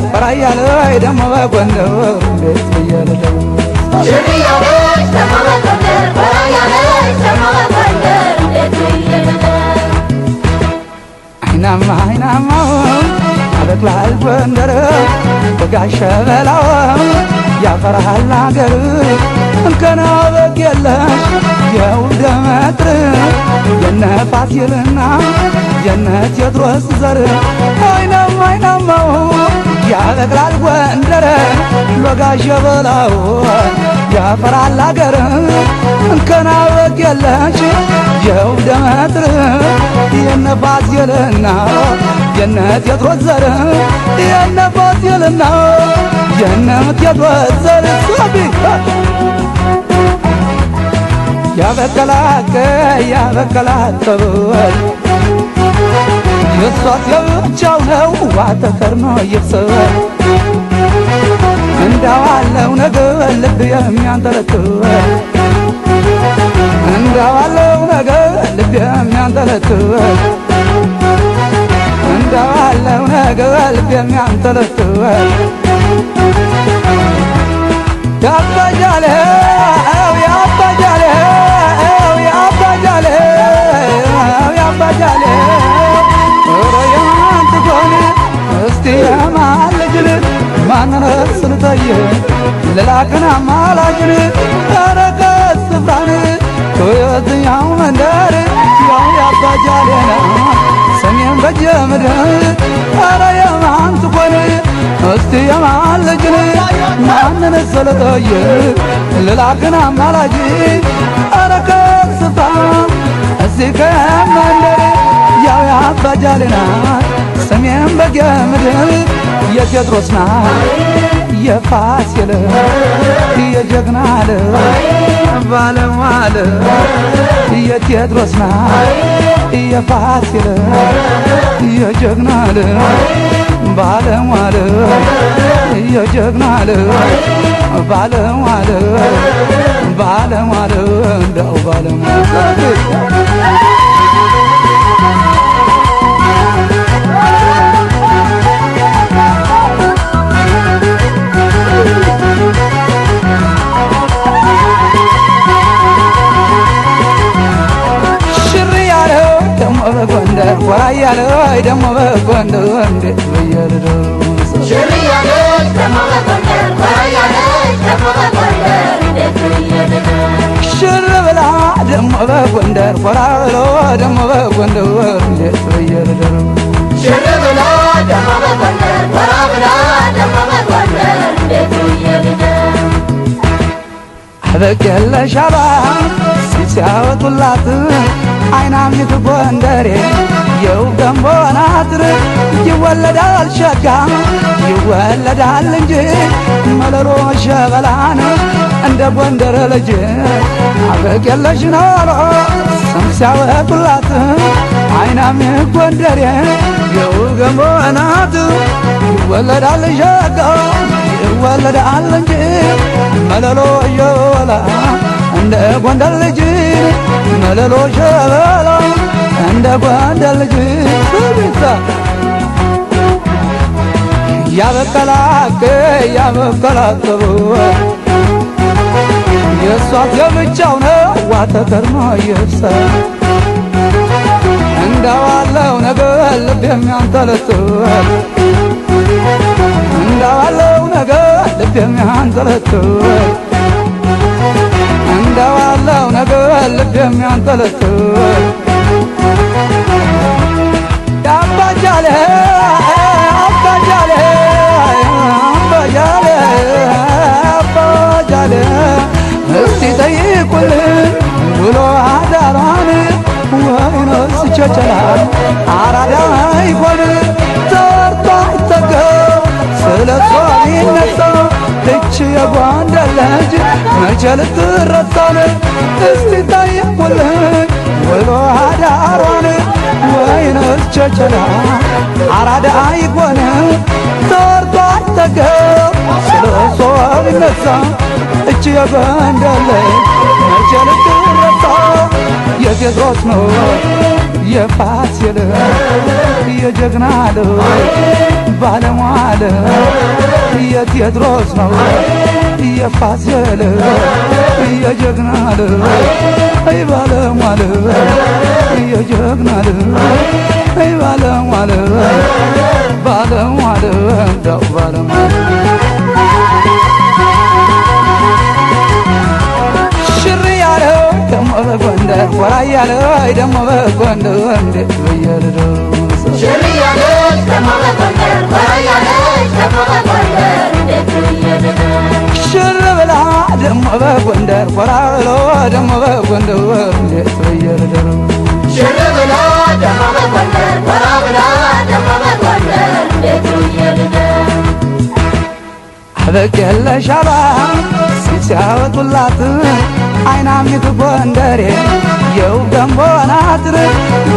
ኮራ እያለች ደሞ በጎንደር እንዴት ብዬ ልደርስ ሽር እያለች ደሞ በጎንደር ኮራ እያለች ደሞ በጎንደር እንዴት ብዬ ልደርስ አይናማ አይናማው ያበቅላል ጎንደር በጋሸ በላው ያፈራሃል አገር እንከና በግ የለሽ የውደ መጥር የነ ፋሲልና የነ ቴዎድሮስ ዘር አይናማ አይናማው ያበቅላል ጎንደር ሎጋሸ በላው ያፈራል አገር እንከና በግ የለሽ የውደ መጥር የነ ፋሲልና የነ ቴዎድሮስ ዘር የነ ፋሲልና የነ ቴዎድሮስ ዘር ሳቢ ያበቀላቀ ያበቀላቀበል የእሷስ የብቻው ነው ዋተከርኖ ይፍሰል እንዳዋለው ነገር ልብ የሚያንጠለጥል እንዳዋለው ነገር ልብ የሚያንጠለጥል እንዳዋለው ነገር ልብ የሚያንጠለጥል ያባጃሌው ያባጃሌው ያባጃሌው ያባጃሌው ኧረ የማን ትሆን እስቲ የማን ልጅን ማንነት ስልጠይቅ ልላክን አማላጅን ኧረ ከስፍራን ከየትኛው መንደር ያው ያባጃሌ ነው ሰሜን በጀምድር ኧረ የማን ትሆን እስቲ የማን ልጅን ማንን ስልጠይቅ ልላክን አማላጅ ኧረ ከስፍራ እዚህ ከመንደር ያው ያባጃሌ ናት ሰሜን በጌምድር የቴዎድሮስ ናት የፋሲል የጀግና ባለሟል የቴዎድሮስ ናት የፋሲል የጀግና ባለሟል የጀግና ባለሟል ባለሟል እንደው ባለሟል ሽር ያለው ደሞ በጎንደር ኮራ ያለው ደሞ በጎንደር እንዴት ብዬ ልደርስ ሽር እያለች ደሞ በጎንደር ኮራ እያለች ደሞ በጎንደር እንዴት ብዬ ልደርስ ሽር ብላ ደሞ በጎንደር ኮራ ብሎ ደሞ በጎንደር እንዴት ብዬ ልደርስ ሽር ብላ ደሞ በጎንደር ኮራ ብላ ደሞ በጎንደር እንዴት ብዬ ልደርስ አበቅ የለሽ አባ ሲያወጡላት አይናሚቱ ጎንደሬ የው ገንቦ ናትር ይወለዳል ሸጋ ይወለዳል እንጂ መለሎ ሸበላን እንደ ጎንደር ልጅ አበቅ የለሽ ናሎ ስም ሲያወጡላት አይናሚ ጎንደሬ የው ገንቦ ናት ይወለዳል ሸጋ ይወለዳል እንጂ መለሎ ሸበላ እንደ ጎንደር ልጅ መለሎ ሸበላ እንደ ጎንደር ልጅ ብዛ ያበቀላቅ ያበቀላቅቡ የእሷት የብቻው ነው ዋተከርኖ ይፍሰል እንዳዋለው ነገር ልብ የሚያንጠለጥል እንዳዋለው ነገር ልብ የሚያንጠለጥል እንዳዋለው ነገር ልብ የሚያንጠለጥል ያባጃሌ አባጃሌ አባጃሌ አባጃሌ እስቲ ጠይቁልን ውሎ አዳሯን ወይንስ ቸቸላ አራዳ አይሆን ተወርቶ አይጠገብ ስለ እሷ ቢነሳ እች የጎንደር ልጅ መቼ ልትረሳን? እስቲ ጠይቁልን ውሎ አዳሯን ወይንስ ቸቸላ አራዳ አይሆን ተወርቶ አይጠገብ ስለ እሷ ቢነሳ እች የጎንደር ልጅ መቼ ልትረሳ? የቴዎድሮስ ነው የፋሲል የጀግና ልጅ ባለሟል የቴዎድሮስ ነው የፋሲል የጀግና ልጅ ባለሟል የጀግና ልጅ ባለሟል ባለሟል እንደው ባለሟል ሽር ያለው ደሞ በጎንደር ወራ ያለው ደሞ በጎንደር እንዴት ብዬ ልደርስ ሽር እያለች ደሞ በጎንደር ኮራ እያለች ደሞ በጎንደር እንዴት ብዬ ልደርስ ሽር ብላ ደሞ በጎንደር ኮራ ብሎ ደሞ በጎንደር እንዴት ብዬ ልደርስ ሽር ብላ ደሞ በጎንደር ኮራ ብላ ደሞ በጎንደር እንዴት ብዬ ልደርስ አበቅየለሽ አሏ ሲያወጡላት አይናሚቱ ጎንደሬ የው ገንቦ ናትር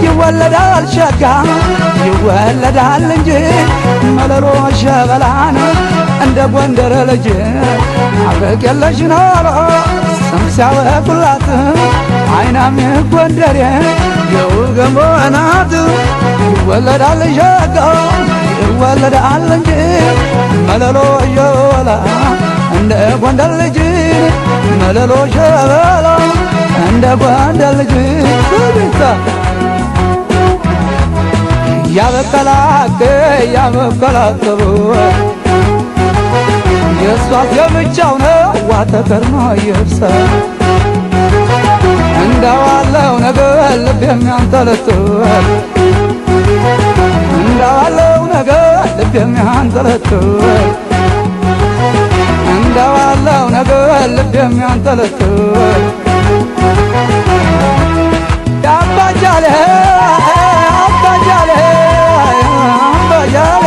ይወለዳል ሸጋ ይወለዳል እንጂ መለሎ ሸበላን እንደ ጎንደር ልጅ አበቅየለሽ ኖሮ ስም ሲያወጡላት አይናሚቱ ጎንደሬ የው ገንቦ ናት ይወለዳል ሸጋ ይወለዳል እንጂ መለሎ ሸበላ እንደ ጎንደር ልጅ መለሎ ሸበላ እንደ ጎንደር ልጅ ትቢታ ያበቀላቅ ያበቀላቅቡ የእሷስ የብቻው ነው ዋተከርኖ ይብሳል እንዳዋለው ነገር ልብ የሚያንጠለጥል እንዳዋለው ነገር ልብ የሚያንጠለጥል እንዳዋለው ነገር ልብ የሚያንጠለጥል አባጃሌ አባጃሌ አባጃሌ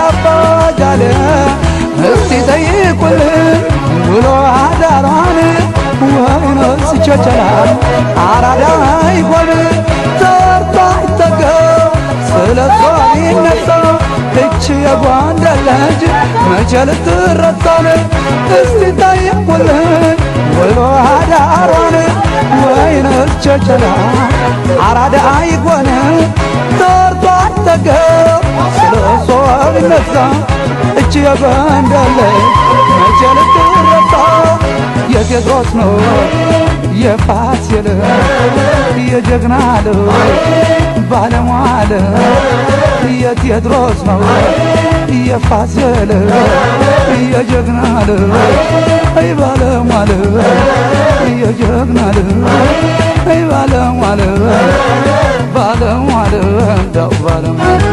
አባጃሌ እስቲ ጠይቁልን ውሎ አዳሯን ወይንስ ቸቸላ አራዳ አይሆን ተርታ አይጠገብ ስለ እሷ ቢነሳ እች የጎንደር ልጅ መቼ ልትረሳን? እስቲ ጠይቁልን ውሎ አዳሯን ወይንስ ቸቸላ አራዳ አይሆን ተርታ አይጠገብ ስለ እሷ ቢነሳ እች የጎንደር ልጅ መቼ ልትረሳ? የቴዎድሮስ ነው የፋሲል የጀግና ልጅ ባለሟል የቴዎድሮስ ነው የፋሲል የጀግና ልጅ ባለሟል የጀግና ልጅ ባለሟል ባለሟል እንደው ባለሟል